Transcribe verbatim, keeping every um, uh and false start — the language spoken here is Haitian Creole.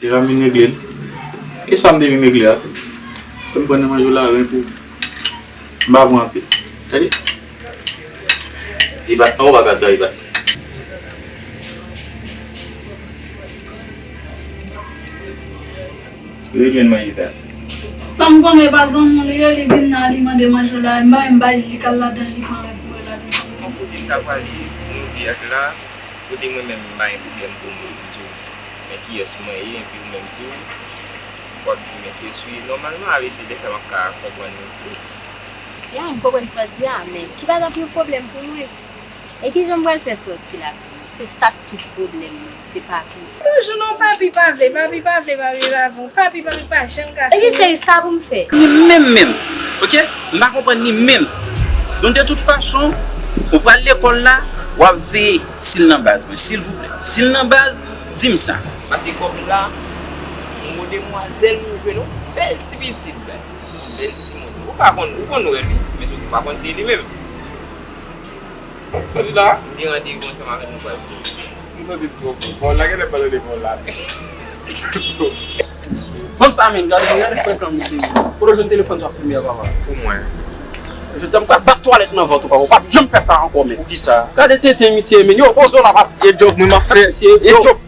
Deja m vin regle l. E sa m te vin regle a? Fè m pran nan manje w la, ren pou m pa pran anpil. Tande? Ti bat non, ou pa ka trayi bat. Rejwenn manje sa. Sa m konnen e pa zanmi w li ye, li vin la, li mande manje w la, m bay, m bay li, li k al ladan l, li pran rèd pou l ladan l. Bon, kote m ta prale, nou de ak la, kote mwen menm m pa gen pwoblèm pou m di w men kiyès mwen ye, epi ou menm tou, w ap di men kiyès ou ye. Nòmalman, a vle di, lè sa m ap ka konprann nou plis. Ya, m konprann sa w di a, men ki pa t ap yon pwoblèm pou mwen. E kijan m pral fè sòti la? Se sa k tout pwoblèm nan, se papi. Toujou non, papi pa vle, papi pa vle, papi pa vle, papi, papi pa janm ka fini. Epi cheri, sa pou m fè? Ni menm menm, oke? M pa konprann ni menm. Donk, de tout fason, ou pral lekòl la, w ap veye si l nan baz mwen, silvouplè. Si l nan baz, di m sa. Pase kòb la, yon demwazèl m jwenn, yon bèl ti pitit, baz. Yon bèl timoun. Ou pa konn, ou konn wè l, wi, men ou pa konn se li menm. Sa di la? M te randevou ansanm avè l, nou pral soti. M tande twòp. Bon, la genlè pa tande bon la. Bon, sa menm, gade, gade frekan misye. Kote w jwenn telefòn sa w ap filme a, papa? Pou mwen. Jodi a m pral bat twalèt nan vant ou, papa. Ou p ap janm fè sa ankò, men. Poukisa? Gade tenten misye, men. Yo, poze w la, papa. E djòb mwen m ap fè. Misye, e djòb.